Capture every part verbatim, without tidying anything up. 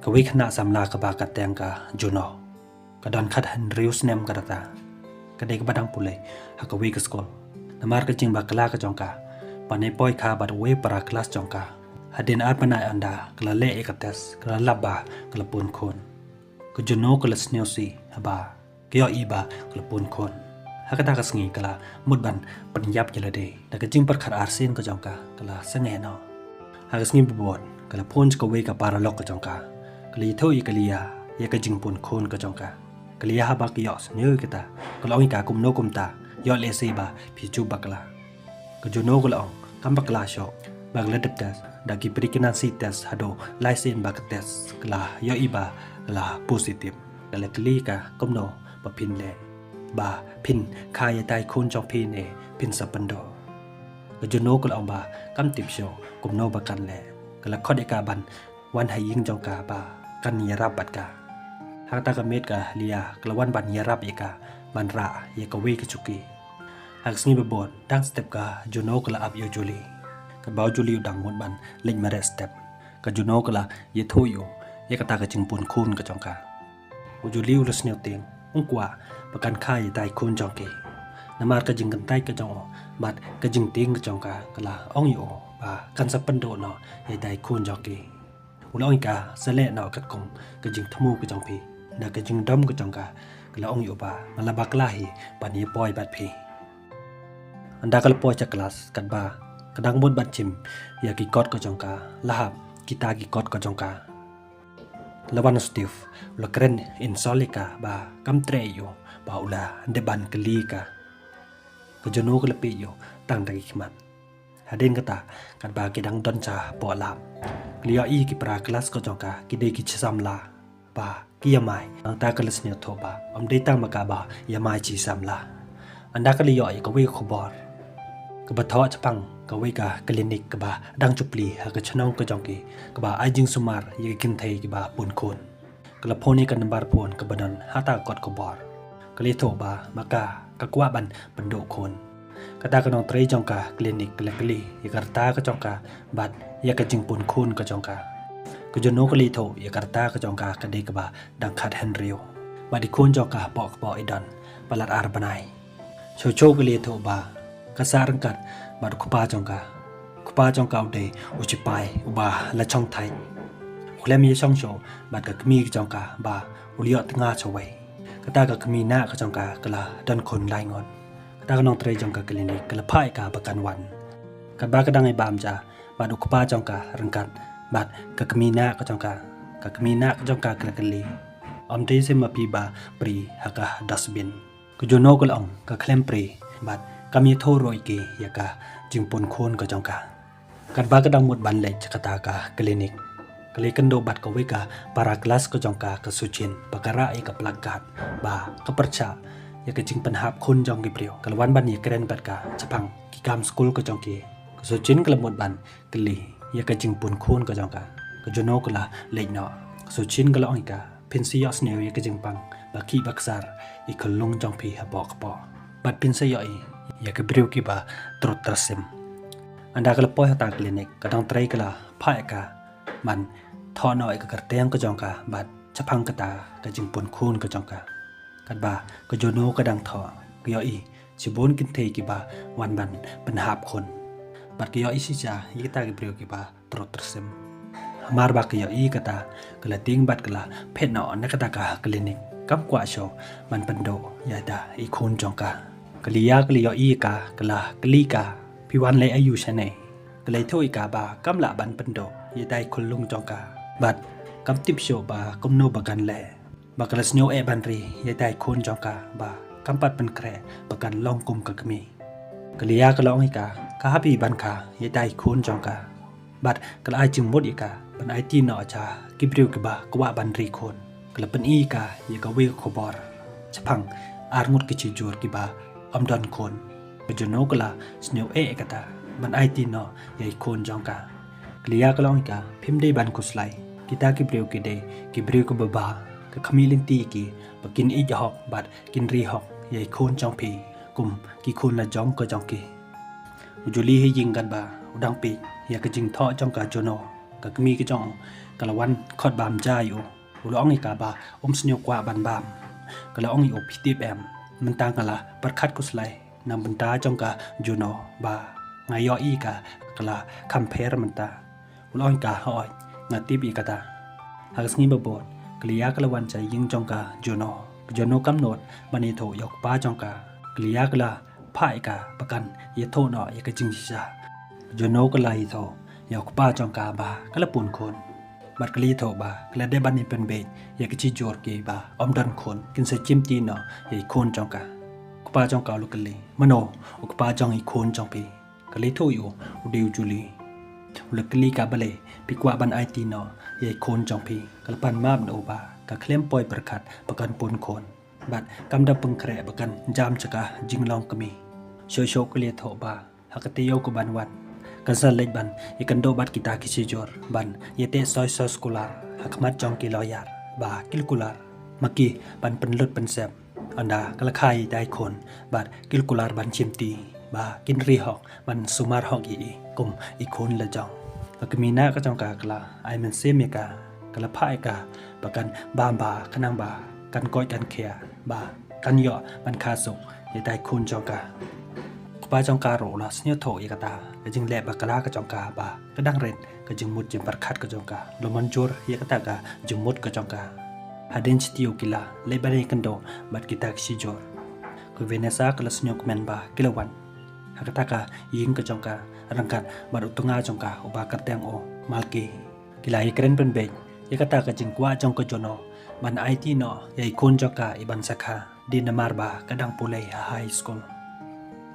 Kawei ka khynnah samla kaba kyrteng ka Juno, ka don khathynriew snem ka rta. Ka dei kaba dang pule ha kawei ka skul. Namar ka jingbakla ka jong ka, ban ïa poi kha bad uwei para klas jong ka, hadien ar bnai ynda ka la leh ïa ka test, ka la lap ba ka la pun khun. Ka Juno ka la sngewsih haba ka ïohi ba ka la pun khun. Ha kata ka sngi ka la mut ban pynïap ïa lade da ka jingpyrkhat arsien ka jong ka, ka la sangeh noh. Ha ka sngi ba bud ka la phone sha kawei ka paralok ka jong ka, ka la ïathuh ïa ka Lia ïa ka jingpun khun ka jong ka. Ka Lia haba ka ïohsngew ïa kata, ka la ong ïa ka kumno kumta, ïoh lehse ba phi ju bakla. Ka Juno ka la ong kam bakla shuh, ba ka la dep test da ki pregnancy test haduh lai sien ba ka test, ka la ïohi ba ka la positive. Ka la kylli ka kumno ba phin leh, ba phin kha ïa itai khun jong phi ne phin sa pynduh. Ka Juno ka la ong ba kam tip shuh kumno ba kan leh. Ka la khot ïa ka ban wan ha ïing jong ka ba kan ïarap bad ka. Ha kata ka miet ka Lia ka la wan ban ïarap ïa ka ban rah ïa kawei ka chuki. Ha ka sngi ba bud, dang step ka Juno ka la ap ïa u Julie. Katba u Julie u dang mut ban leit mareh step, ka Juno ka la ïathuh ïa u ïa kata ka jingpun khun ka jong ka. U Julie u la sngewtieng, um kwah ba kan kha ïa itai khun jong ki. Namar ka jingkyntait ka jong u bad ka jingtieng ka jong ka, ka la ong ïa u ba kan sa pynduh noh ïa itai khun jong ki. U la ong ïa ka sa leh noh katkum ka jingthmu ka jong phi. Da ka jingdom ka jong ka, ka la ong ïa u ba nga la bakla hi ban ïa poi bad phi. Ynda ka la poi sha klas, katba ka dang mut ban shim ïa ki kot ka jong ka, la hap kita ki kot ka jong ka. La wan u Steve, u la kren insult ïa ka ba kam treh ïa u ba u la dep ban kylli ïa ka. Ka Juno ka la peit ïa u tang da ki khmat. Hadien kata, katba ki dang don shapoh lab, ka la ïohi ki para klas ka jong ka ki dei ki shi samla ba ki ïamai. Nangta ka la sngewthuh ba ym dei tang ma ka ba ïamai shi samla. Ynda ka la ïoh ïa kawei ka khubor kaba thoh shaphang kawei ka klinik kaba dang ju plie ha ka shnong ka jong ki, kaba ai jingsumar ïa ki kynthei kiba pun khun. Ka la phone ïa ka nambar phone kaba don ha kata ka kot khubor. Ka la ïathuh ba ma ka ka kwah ban pynduh khun. Kata ka nongtrei jong ka klinik ka la kylli ïa ka rta ka jong ka bad ïa ka jingpun khun ka jong ka. Ka Juno ka la ïathuh ïa ka rta ka jong ka ka dei kaba dang khathynriew bad i khun jong ka hapoh kpoh i don palat ar bnai. Shuh shuh ka la ïathuh ba ka sah ryngkat bad u kpa jong ka. U kpa jong ka u dei u shipai uba la shong thait. U khlem ïashong shuh bad ka kmie ka jong ka ba u la ïoh tnga shawei. Kata ka kmie nah ka jong ka ka la don khun lai ngut. Kata ka nongtrei jong ka klinik ka la phah ïa ka ba kan wan. Katba ka dang ïabam ja bad u kpa jong ka ryngkat bad ka kmie nah ka jong ka, ka kmie nah ka jong ka ka la kylli, ym dei shisha ma phi ba prie ha ka dustbin. Ka Juno ka la ong ka khlem prie bad kam ïathuh ruh ïa ki ïa ka jingpun khun ka jong ka. Katba ka dang mut ban leit sha kata ka klinik, ka la ïakynduh bad kawei ka para klas ka jong ka, ka Suchin, ba ka rah ïa ka placard ba ka pyrshah ïa ka jingpynhap khun jong ki briew. Ka la wan ban ïakren bad ka shaphang ki kam skul ka jong ki. Ka Suchin ka la mut ban kylli ïa ka jingpun khun ka jong ka. Ka Juno ka la leit noh. Ka Suchin ka la ong ïa ka, phin sa ïohsngew ïa ka jingpang ba khih ba ksar i khunlung jong phi hapoh kpoh. Bad phin sa ïohi ïa ki briew kiba trud trasem. Ynda ka la poi ha kata ka klinik, ka nongtrei ka la phah ïa ka ban thoh noh ïa ka kyrteng ka jong ka bad shaphang kata ka jingpun khun ka jong ka. Katba ka Juno ka dang thoh, ka ïohi shibun kynthei kiba wan ban pynhap khun. Bad ka ïohi shisha ïa kita ki briew kiba trud trasem. Hamar ba ka ïohi kata, ka la tieng bad ka la phet noh na kata ka klinik. Kam kwah shuh ban pynduh ïa ita i khun jong ka. Ka Lia ka la ïohi ïa ka, ka la kylli ka, phi wan leh aïu shane? Ka la ïathuh ïa ka ba kam lah ban pynduh ïa ita i khunlung jong ka bad kam tip shuh ba kumno ba kan leh. Ba ka la sngeweh ban ri ïa ita i khun jong ka ba kam pat pynkhreh ba kan long kum ka kmie. Ka Lia ka la ong ïa ka, ka happy ban kha ïa ita i khun jong ka. Bad ka la ai jingmut ïa ka ban aiti noh sha ki briew kiba kwah ban ri khun. Ka la pyni ïa ka ïa kawei ka khubor shaphang ar ngut ki shijur kiba ym don khun. Ka Juno ka la sngeweh ïa kata ban aiti noh ïa i khun jong ka. Ka Lia ka la ong ïa ka, phim dei ban khuslai. Kita ki briew ki dei ki briew kiba bha, ka khmih lynti ïa ki ba kin ïeit hok bad kin ri hok ïa i khun jong phi kum ki khun la jong ka jong ki. U Julie ha ïing katba u dang peit ïa ka jingthoh jong ka Juno, ka kmie ka jong u Ka la wan khot bam ja ïa u. U la ong ïa ka ba um sniew kwah ban bam. Ka la ong ïa u, phi tip em, mynta nga la pyrkhat khuslai na bynta jong ka Juno ba nga ïohi ka, ka la kham pher mynta. U la ong ïa ka, hooid, nga tip ïa kata. Ha ka sngi ba bud ka Lia ka la wan sha ïing jong ka Juno. Ka Juno kam nud ban ïathuh ïa u kpa jong ka. Ka Lia ka la phah ïa ka ba kan ïathuh noh ïa ka jingshisha. Ka Juno ka la ïathuh ïa u kpa jong ka ba ka la pun khun. Bad ka la ïathuh ba ka la dei ban ïa pynbeit ïa ki shijur kiba ym don khun, kin sa shimti noh ïa i khun jong ka. U kpa jong ka u la kylli, mano u kpa jong i khun jong phi? Ka la ïathuh ïa u, u dei u Julie. U la kylli ka, balei phi kwah ban aiti noh ïa i khun jong phi? Ka la pan map na u ba ka khlem poi pyrkhat ba kan pun khun. Bad kam da pynkhreh ba kan jam sha ka jinglong kmie. Shuh shuh ka la ïathuh ba ha ka taïew kaban wan kan sa leit ban ïakynduh bad kita ki shijur ban ïateh soi soskular ha khmat jong ki lawyer ba ki la kular ma ki ban pynlut pynsep. Ynda ka la kha ïa i tai khun bad ki la kular ban shimti ba kin ri hok ban sumar hok ïa i kum i khun la jong. Ka kmie na ka jong ka ka la ai mynsiem ïa ka, ka la phah ïa ka ba kan bam ba khnang ba kan koit kan khia ba kan ïoh ban kha suk ïa i tai khun jong ka. U kpa jong ka ruh u la sngewthuh ïa kata ka jingleh bakla ka jong ka ba ka dang rit ka jingmut jingpyrkhat ka jong ka. U la mynjur ïa kata ka jingmut ka jong ka. Hadien shi taïew ki la leit ban ïakynduh bad kita ki shijur. Ka Vanessa ka la sngewkmen ba ki la wan ha kata ka ïing ka jong ka ryngkat bad u tnga jong ka uba kyrteng u Malky. Ki la ïakren pynbeit ïa kata ka jingkwah jong ka Juno ban aiti noh ïa i khun jong ka i ban sa kha, dei namar ba ka dang pule ha high school.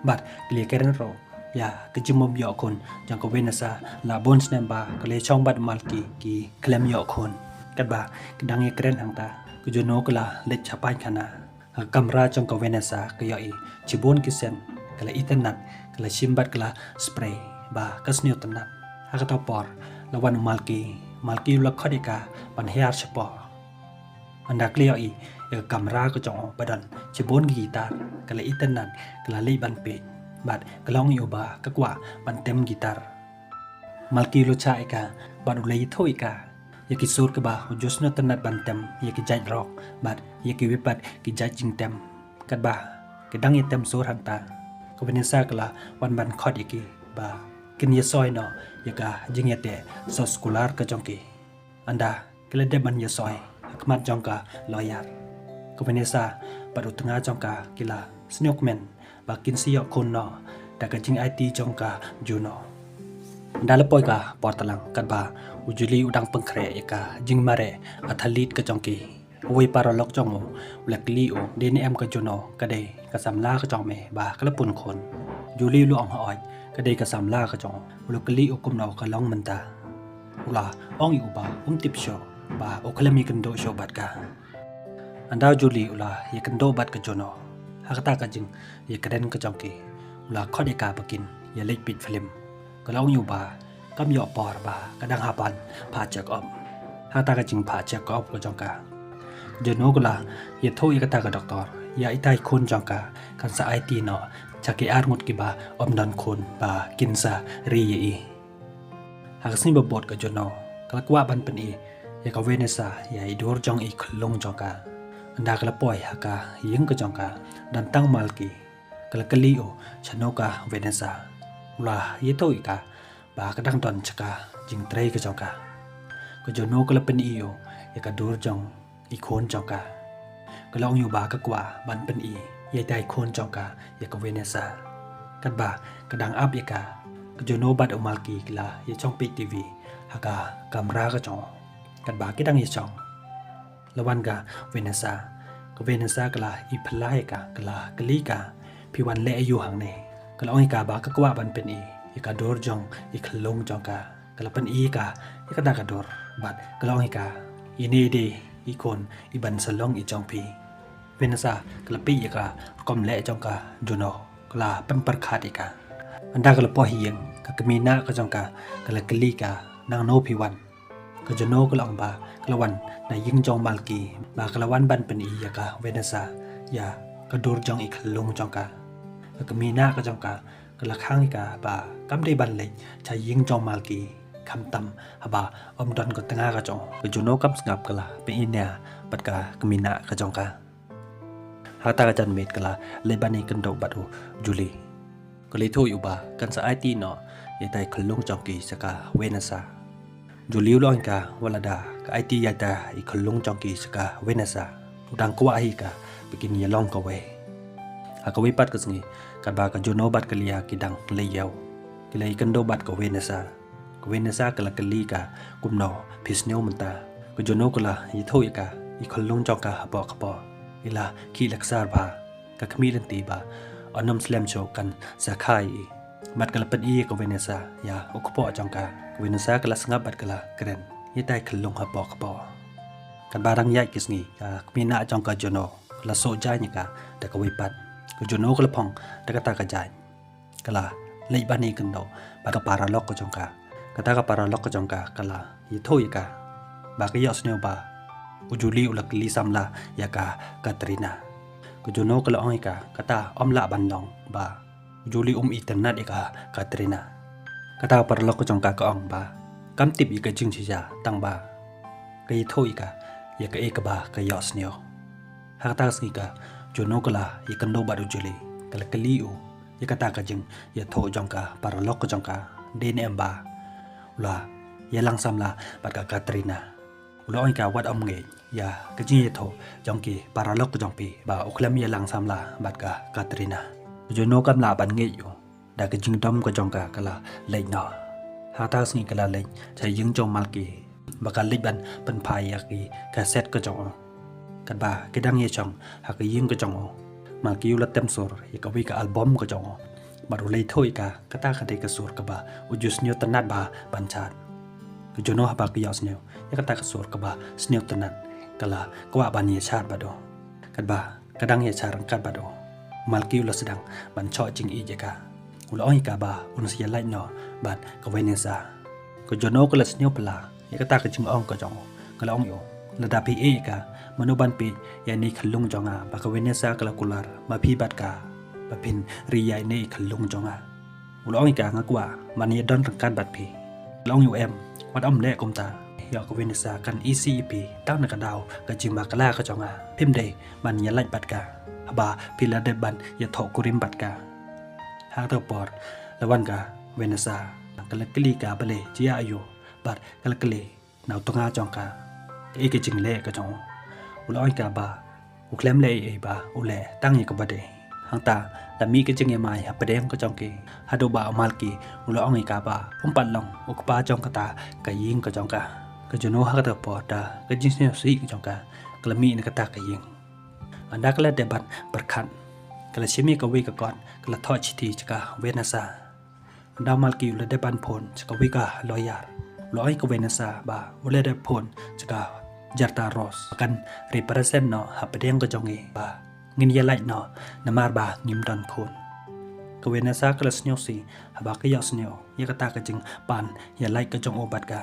Bad ki la ïakren ruh ïa ka jingbym ïoh khun jong ka Vanessa la bun snem ba ka la shong bad Malky, ki khlem ïoh khun. Katba ki dang ïakren hangta, ka Juno ka la leit sha paikhana. Ha ka kamra jong ka Vanessa ka ïohi shibun ki sien, ka la itynnad, ka la shim bad ka la spray ba ka sngewtynnad. Ha kata ka por la wan u Malky. Malky u la khot ïa ka ban hiar shapoh. Ynda ka la ïohi ïa ka kamra ka jong u ba don shibun ki guitar, ka la itynnad, ka la leit ban peit bad ka la ong ïa u ba ka kwah ban tem guitar. Malky u la shah ïa ka bad u la ïathuh ïa ka ïa ki sur kiba u ju sngewtynnad ban tem, ïa ki jait rock bad ïa kiwei pat ki jait jingtem. Katba ki dang ïa tem sur hangta, ka Vanessa ka la wan ban khot ïa ki ba kin ïasoi noh ïa ka jingïateh soskular ka jong ki. Ynda ki la dep ban ïasoi ha khmat jong ka lawyer, ka Vanessa bad u tnga jong ka ki la sngewkmen ba kin sa ïoh khun noh da ka jingaiti jong ka Juno. Ynda la poi ka por tlang, katba u Julie u dang pynkhreh ïa ka jingmareh athlete ka jong ki, uwei para lok jong u u la kylli u, dei ne em ka Juno ka dei ka samla ka jong me ba ka la pun khun? Julie u la ong, hooid, ka dei ka samla ka jong u. U la kylli u kumno ka long mynta. U la ong ïa u ba um tip shuh, ba u khlem ïakynduh shuh bad ka. Ynda u Julie u la ïakynduh bad ka Juno ha kata ka jingïakren ka jong ki, u la khot ïa ka ba kin ïaleit peit film. Ka la ong ïa u ba kam ïoh por ba ka dang hap ban phah check up. Ha kata ka jingphah check up ka jong ka, Juno ka la ïathuh ïa kata ka doktor, ïa itai khun jong ka kan sa aiti noh sha ki arngut kiba ym don khun ba kin sa ri ïa i. Ha ka sngi ba bud ka Juno ka la kwah ban pyni ïa ka Vanessa ïa i dur jong i khyllung jong ka. Ynda ka la poi ha ka ïing ka jong ka, don tang Malky. Ka la kylli u shano ka Vanessa. U la ïathuh ïa ka ba ka dang don sha ka jingtrei ka jong ka. Ka Juno ka la pyni ïa u ïa ka dur jong i khun jong ka. Ka la ong ïa u ba ka kwah ban pyni ïa itai khun jong ka ïa ka Vanessa. Katba ka dang ap ïa ka, ka Juno bad u Malky ki la ïashong peit TV ha ka kamra ka jong u. Katba ki dang ïashong, la wan ka Vanessa. Ka Vanessa ka la ïaphylla ïa ka, ka la kylli ka, phi wan leh aïu hangne? Ka la ong ïa ka ba ka kwah ban pyni ïa ka dur jong i khyllung jong ka. Ka la pyni ïa ka ïa kata ka dur bad ka la ong ïa ka, ine i dei i khun i ban sa long i jong phi. Vanessa ka la peit ïa ka rukom leh jong ka Juno, ka la pynpyrkhat ïa ka. Ynda ka la poi ha ïing, ka kmie na ka jong ka ka la kylli ka, nangno phi wan? Ka Juno ka la ong ba ka la wan na ïing jong Malky, ba ka la wan ban pyni ïa ka Vanessa ïa ka dur jong i khyllung jong ka. Ka kmie na ka jong ka ka la khang ïa ka ba kam dei ban leit sha ïing jong Malky. Khamtam haba ym don ka tnga ka jong u, ka Juno kam sngap, ka la pyni ïa bad ka kmie ka jong ka. Hata ka janmiet ka la leit ban ïakynduh bad u Julie. Ka la ïathuh ïa u ba kan sa aiti noh ïa ita i khyllung jong ki sha ka Vanessa. Julie u la ong ïa ka, wat lada ka aiti ïa ita i khyllung jong ki sha ka Vanessa, u dang kwah hi ka ba kin ïalong kawei. Ha kawei pat ka sngi, katba ka Juno bad ka Leah ki dang leit ïew, ki la ïakynduh bad ka Vanessa. Ka Vanessa ka la kylli ka, kumno phi sniew mynta? Ka Juno ka la ïathuh ïa ka, i khyllung jong ka hapoh kpoh i la khih la ksar bha. Ka khmih lynti ba yn ym slem shuh kan sa kha ïa i. Bad ka la pyni ïa ka Vanessa ïa u kpoh jong ka. Ka Vanessa ka la sngap bad ka la kren ïa ita i khyllung hapoh kpoh. Katba dang ïaid ki sngi, ka kmie jong ka Juno ka la shu jaiñ ïa ka da kawei pat. Ka Juno ka la phong da kata ka jaiñ, ka la leit ban ïakynduh bad ka paralok ka jong ka. Kata ka paralok ka jong ka ka la ïathuh ïa ka ba ka ïohsngew ba u Julie u la kylli samla ïa ka Katrina. Ka Juno ka la ong ïa ka, kata ym lah ban long ba u Julie um itynnad ïa ka Katrina. Kata ka paralok ka jong ka ka ong ba kam tip ïa ka jingshisha, tang ba ka ïathuh ïa ka ïa kaei kaba ka ïohsngew. Ha kata ka sngi ka Juno ka la ïakynduh bad u Julie, ka la kylli u ïa kata ka jingïathuh jong ka paralok ka jong ka, dei ne em ba u la ïalang samla bad ka Katrina. U la ong ïa ka, wat ym ngeit ïa ka jingïathuh jong ki paralok ka jong phi ba u khlem ïalang samla bad ka Katrina. Ka Juno kam lah ban ngeit ïa u. Da ka jingdom ka jong ka ka la leit noh. Hata ka sngi ka la leit sha ïing jong Malky ba ka leit ban pynphai ïa ki kaset ka jong u. Katba ki dang ïashong ha ka ïing ka jong u, Malky u la tem sur ïa kawei ka album ka jong u bad u la ïathuh ïa ka, kata ka dei ka sur kaba u ju sniew tynnad bha ban shad. Ka Juno haba ka ïohsngew ïa kata ka sur kaba sniew tynnad, ka la kwah ban ïashad bad u. Katba ka dang ïashad ryngkat bad u, Malky u la sdang ban shoh jingïeit ïa ka. U la ong ïa ka ba un sa ïalait noh bad ka Vanessa. Ka Juno ka la sniew pla ïa kata ka jingong ka jong u. Ka la ong ïa u, lada phi ïeit ïa ka, mano ban peit ïa ine i khyllung jong nga ba ka Vanessa ka la kular ma phi bad ka, ba phin ri ïa ine i khyllung jong nga. U la ong ïa ka, nga kwah ban ïadon ryngkat bad phi. U la ong ïa u, em, wat ym leh kumta. Ïa ka Vanessa kan isih ïa phi tang na ka daw ka jingbakla ka jong nga. Phim dei ban ïalait bad ka haba phi la dep ban ïathoh kurim bad ka. Ha kata ka por la wan ka Vanessa, ka la kylli ka balei, jia aïu, bad ka la kylli na u tnga jong ka kaei ka jingleh ka jong u. U la ong ïa ka ba u khlem leh ei ei, ba u leh tang ïa kaba dei. Hangta la mih ka jingïamai hapdeng ka jong ki, haduh ba u Malky u la ong ïa ka ba um pat long u kpa jong kata ka ïing ka jong ka. Ka Juno ha kata ka por, da ka jingsngewsih ka jong ka, ka la mih na kata ka ïing. Ynda ka la dep ban pyrkhat, ka la shim ïa kawei ka kot, ka la thoh shithi sha ka Vanessa. Ynda u Malky u la dep ban phone sha kawei ka lawyer, u la ong ïa ka Vanessa ba u la dep phone sha ka Jyarta Rose, kan represent noh hapdeng ka jong ngi ba ngin ïalait noh namar ba ngim don khun. Ka Vanessa ka la sngewsih haba ka ïohsngew ïa kata ka jingpan ïalait ka jong u bad ka.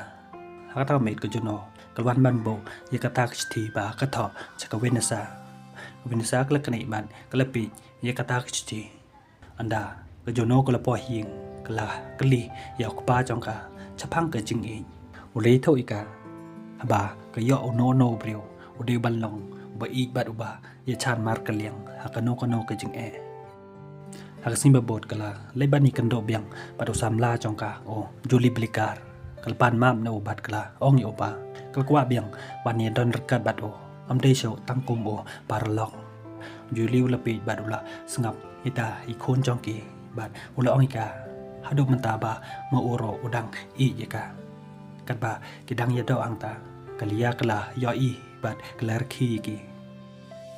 Ha kata ka miet ka Juno ka la wan ban buh ïa kata ka shithi ba ka thoh sha ka Vanessa. Ka Vanessa ka la knieh bad ka la peit ïa kata ka shithi. Ynda ka Juno ka la poi ha ïing, ka la kylli ïa u kpa jong ka shaphang ka jingïeit. U la ïathuh ïa ka, haba ka ïoh uno uno u briew, u dei ban long uba ïeit bad uba ïa jan markylliang ha kano kano ka jingeh. Ha ka sngi ba bud ka la leit ban ïakynduh biang bad u samla jong ka, u Julie Blicker. Ka la pan map na u bad ka la ong ïa u ba ka la kwah biang ban ïadon ryngkat bad u, ym dei shuh tang kum u paralok. U Julie u la peit bad u la sngap ïa ita i khun jong ki bad u la ong ïa ka, haduh mynta ba ma u ruh u dang ïeit ïa ka. Katba ki dang ïadoh hangta, ka Leah ka la ïohi bad ka la rkhie ïa ki.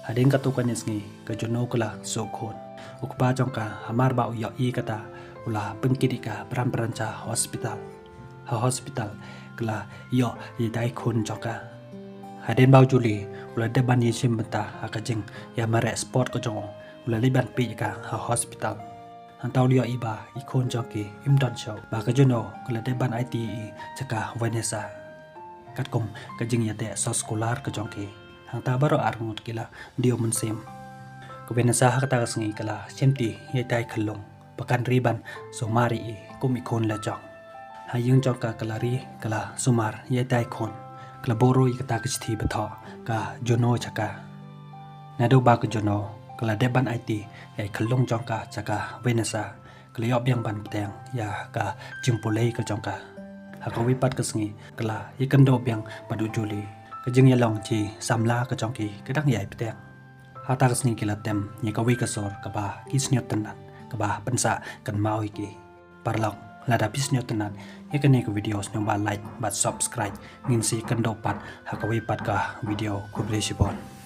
Hadien katto katne sngi ka Juno ka la suk khun. U kpa jong ka, hamar ba u ïohi kata, u la pynkit ïa ka bran bran sha hospital. Ha hospital ka la ïoh ïa ita i khun jong ka. Hadien ba u Julie u la dep ban ïashim bynta ha ka jingïamareh sport ka jong u, u la leit ban peit ïa ka ha hospital. Hangta u la ïohi ba i khun jong ki im don shuh, ba ka Juno ka la dep ban aiti ïa i sha ka Vanessa katkum ka jingïateh soskular ka jong ki. Hangta baroh arngut ki la diew mynsiem. Ka Vanessa ha kata ka sngi ka la shimti ïa ita i khyllung ba kan ri ban sumar ïa i kum i khun la jong. Ha ïing jong ka ka la ri, ka la sumar ïa tai khun. Ka la buh ruh ïa kata ka shithi ba thoh ka Juno sha ka. Naduh ba ka Juno ka la dep ban aiti ïa i khyllung jong ka sha ka Vanessa, ka la ïoh biang ban bteng ïa ka jingpule ka jong ka. Ha kawei pat ka sngi ka la ïakynduh biang bad u Julie. Ka jingïalong jingsumar ka jong ki ka dang ïai bteng. Hata ka sngi ki la tem ïa kawei ka sur kaba ki sngewtynnat, kaba pynsah kynmaw ïa ki. Paralok, lada phi sngewtynnat ïa kane ka video, sngewbha like bad subscribe. Ngin sa ïakynduh pat ha kawei pat ka video. Khublei shibun.